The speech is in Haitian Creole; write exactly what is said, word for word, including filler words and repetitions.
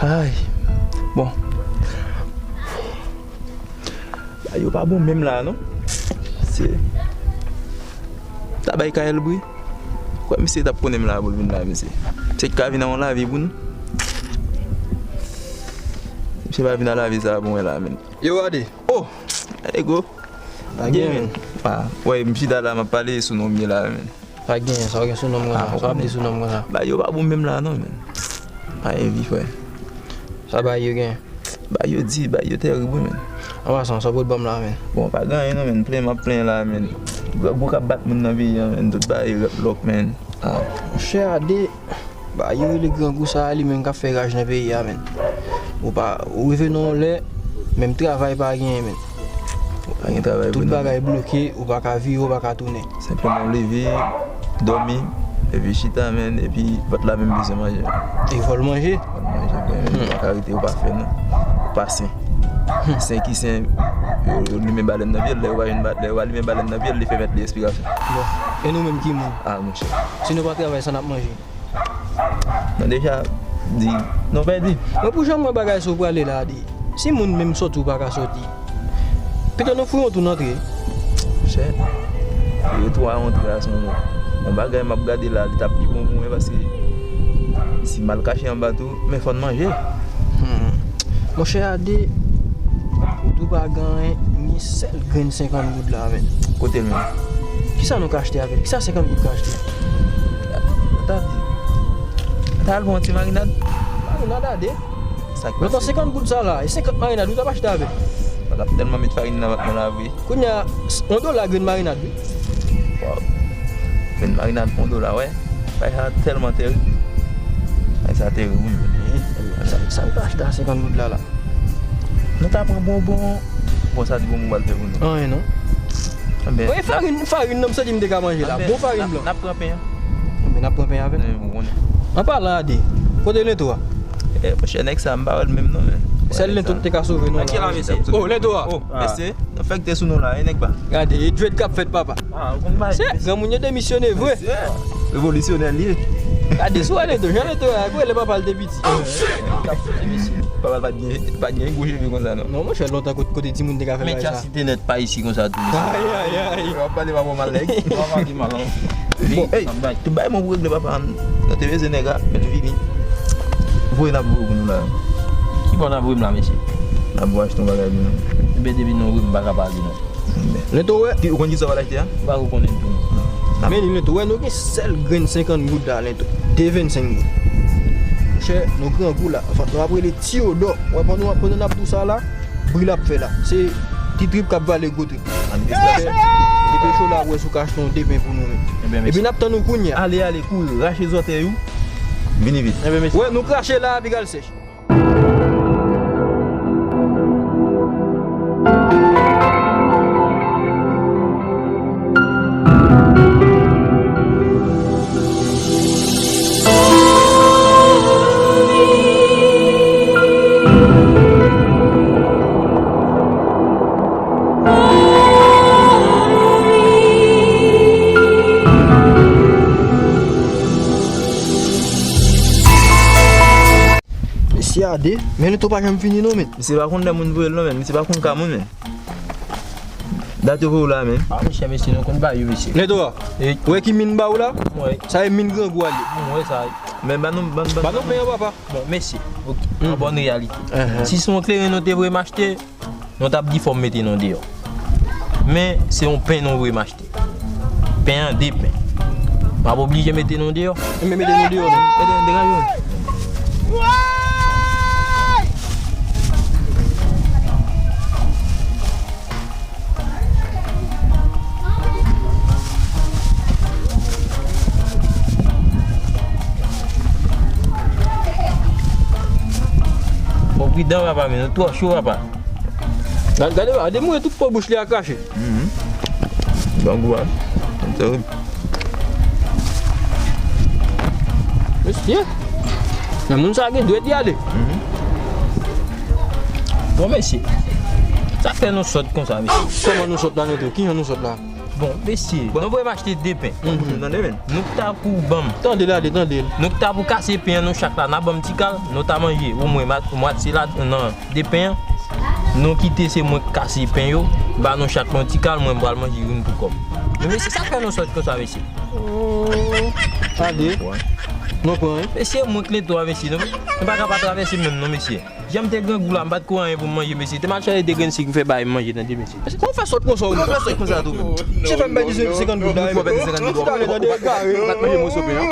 Ay. Bon. Bagay yo pa bon menm la non. Se ta bay Kayèl bri. Kwè misye t ap konnen m la pou l vin la, mesye. Misye t ka vin nan yon lavi pou nou. Misye pa vin nan lavi sa pou mwen la, menm. Yo, Ade. Oh! Ego. Pa gen, men. Ah, wè, m chita la, m ap pale sou non m ye la, men. Pa gen, sa w gen sou non m konsa? Sa w ap di sou non m konsa? Bagay yo pa bon menm la non, men. Pa gen vi, frè. Sa bagay yo gen? Bagay yo di, bagay yo terib, wi, men. An pasan, sa w pot ban m la, men? Bon, pa gen anyen non, men. Plenn m ap plenn la, men. Grangou k ap bat moun nan peyi a, men. Tout bagay rèd lòk, men. Ah. Monchè Ade, bagay yo rele grangou sa a, li menm k ap fè raj nan peyi a, men. Ou pa, ou rive nan yon lè, menm travay pa genyen, men. Pa gen travay pou nou. Tout bagay bloke, ou pa ka vire, ou pa ka tounen. Senpleman w leve, dòmi, epi chita, men, epi vant la menm bezwen manje. E fò l manje? Fò l manje, men, ou pa ka rete, ou pa fè, non. Ou pa sen. Sen ki sen, yo, yo limen balèn nan pye l, lè yo pa jwenn ba-, lè yo pa limen balèn nan pye l, li fè mèt li espirasyon. Bon, e nou menm ki moun? Ah, monchè. Si nou pa travay, sa n ap manje? Non, deja, di, non, pèdi. Mwen pou jan m wè bagay sa w prale la, di, si moun menm sòti, ou pa ka sòti. Pito nou fouye yon twou n antre. Monchè, fouye twou a antre a se yon, yon bagay m ap gade la, li t ap pi bon pou mwen, paske si m al kache anba tou, men fò n manje. Hmm. Monchè Ade, ou tou pa gen anyen, m gen sèl grenn senkant goud la, men. Kote l menm? Kisa nou ka achte avè l? Kisa senkant goud ka achte? Ata di. Ata al pran yon ti marinad. Marinad Ade? Sa k pase? Lontan senkant goud sa la, e senkant marinad ou t ap achte avè l? Sa t ap tèlman met farin nan vant mwen la vre. Kounye a, s-, yon dola grenn marinad, wi. Waw. Grenn marinad pou yon dola, wè. Bagay sa tèlman terib. Bagay sa terib, wi, men. Sa, sa nou ka achte a senkant goud la, la? Nou ta pran bonbon. Bon, sa di bonbon pral fè pou nou. Anyen, non. Anben, wi, farin, farin nan, m santi m te ka manje la. Bon farin blan. N ap pran pen an. Men n ap pran pen avè l. An palan Ade, kote lento a? Eh, monchè, nèg sa, m pa wè l menm non, men. Sèl lento ki te ka sove nou la. Nan ki la, mesye? Oh, lento a. Oh, mesye. Nan fèk te sou nou la, e nèg pa. Gade, e djwèt k ap fèt, papa. Ah, ou konn bagay. Se granmoun yo demisyone vre. Revolisyonè li ye. Gade, sou ale tou, jan lento a, kou lè papa l te piti. Papa l pa t gen, pa t gen gwo cheve konsa, non. Non, monchè, lontan kot-, kote timoun te ka fè bagay sa. Men Chasite nèt pa isi konsa tou, mesye. Ay, ay, ay. W ap pale pa bon mal, nèg. W ap pale mal, non. Bon, hey, tout bagay mwen pou regle, papa. Nou te bezwen nèg la, men l vini. Voye n ap voye pou nou la. Ki bò n ap voye m la, mesye? N ap voye achte yon bagay pou nou. Ebyen, depi nou voye m, m pa ka pale, non. Lento, wè. Ou konn kisa w al achte a? M pa rekonnen tou. Men li, Lento, wè, nou gen sèl grenn senkant goud la, Lento. De vennsenk goud. Monchè, nou grangou la. Vant nou ap rele Tiyodò. Wè, pandan, pandan n ap di w sa la, bri l ap fè la. Se ti trip k ap vale gwo trip. Depi cho la, wè, si w ka achte yon de pen pou nou menm. Epi n ap tann ou kounye a. Ale, ale, kouri, rache zòtèy ou. Vini vit. Wè, nou krache la, epi k al sèch. Mesye a de, men Lento pa janm vini non, men. Misye pa konn lè moun voye l non, men. Misye pa konn ka moun, men. Dat yo voye w la, men. Ah, monchè, mesye, nou konn ba yo, mesye. Lento a, ou wè ki min ba ou la? Wi. Sa e min grangou a li. Mwen wè sa. Men ba nou, ba nou, ba nou pen an, papa. Bon, mesye. Ok. An bòn reyalite. Si se yon kleren nou te voye m achte, nou t ap di fò m mete non deyò. Men, se yon pen nou voye m achte. Pen an, de pen. M ap oblije mete non deyò. Mete non deyò, non. Mete non deyò. Fò pridan, papa, men nou twò cho, papa. Gade, gade, gade, mwen tout po bouch li a krache. Mhm. Grangou a. Terib. Mesye, men moun sa gen dwèt y ale. Mhm. Bon, mesye, sa fè nou sòt konsa, mesye. Kòman nou sòt la, Lento? Kijan nou sòt la? Bon, mesye, nou voye m achte de pen. Tande, men. Nou k ta pou ban m. Tande l ale, tande l. Nou k ta pou kase pen an, nou chak la, n a ban m ti kal, nou ta manje omwen ma- mwatye la nan de pen an. Nou kite se mwen k kase pen yo, ba nou chak yon ti kal, mwen m pral manje youn pou kò m. Men mesye, sa k fè nou sòt konsa, mesye? Ale. Nou pran, wi. Mesye, mwen Klento a, mesye. Nou, nou pa ka pa travèse menm non, mesye. Jan m te grangou la, m pa t ko anyen pou m manje, mesye. Te m al chache de grenn sik, m fè bay manje, tande, mesye. Mesye, kòman w fè sòt konsa, ou menm? Kòman w fè sòt konsa, tou, menm? Chèf, fè m bay de senkant goud la, wi. Ou pèdi senkant goud, ou pa, ou pa, ou pa t manje moso pen an.